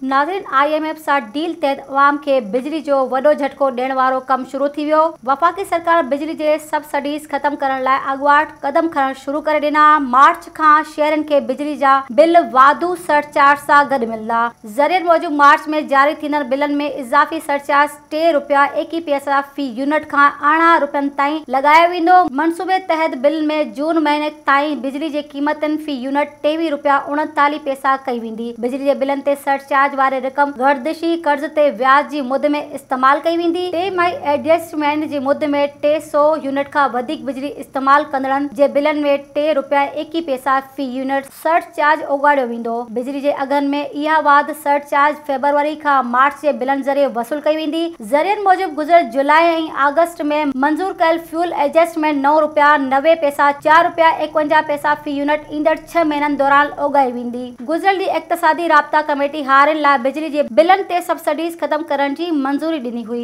ناظرين I M F سان deal تحت عوام کي بجلي جو وڏو جهٽڪو ڏيڻ وارو ڪم شروع ٿي ويو. وفاقي سرڪار بجلي جي سبسڊيز ختم ڪرڻ لاء اڳواٽ قدم کڻڻ شروع ڪري ڏنا. مارچ کان شهرين کي بجلي جا بل واڌو سرچارج سان گڏ ملندا. ذريعن موجب مارچ ۾ جاري ٿيندڙ بلن ۾ اضافي سرچارج ٽي رپيا ايڪيهه پئسا في يونٽ کان 18 رپين تائين لڳايو ويندو. منصوبي تحت بل ۾ جون مهيني تائين بجلي جي قيمتن في يونٽ 23 رپيا 39 پئسا ڪئي ويندي. بجلي جي بلن تي سرچارج واري رقم گردشي قرض تي وياج جي مد ۾ استعمال ڪئي ويندي. ٽي ماهي ايڊجسٽمينٽ جي مد ۾ 300 يونٽ کان وڌيڪ بجلي استعمال ڪندڙن جي بلن ۾ ٽي رپيا 21 پئسا في يونٽ سرچارج اوڳاڙيو ويندو. بجلي جي اگهن ۾ اها واڌ سرچارج فيبروري کان مارچ جي بلن ذريعي وصول ڪئي ويندي. ذريعن موجب گذريل جولاء ۽ آگسٽ ۾ منظور ڪيل فيول ايڊجسٽمينٽ نو رپيا 90 پئسا، چار رپيا 51 پئسا في يونٽ ايندڙ ڇهه مهينن دوران اوڳاڙي ويندي. گذريل ڏينهن اقتصادي رابطا ڪميٽي هارين لاء بجلي جي بلن تي سبسڊيز ختم ڪرڻ جي منظوري ڏني هئي.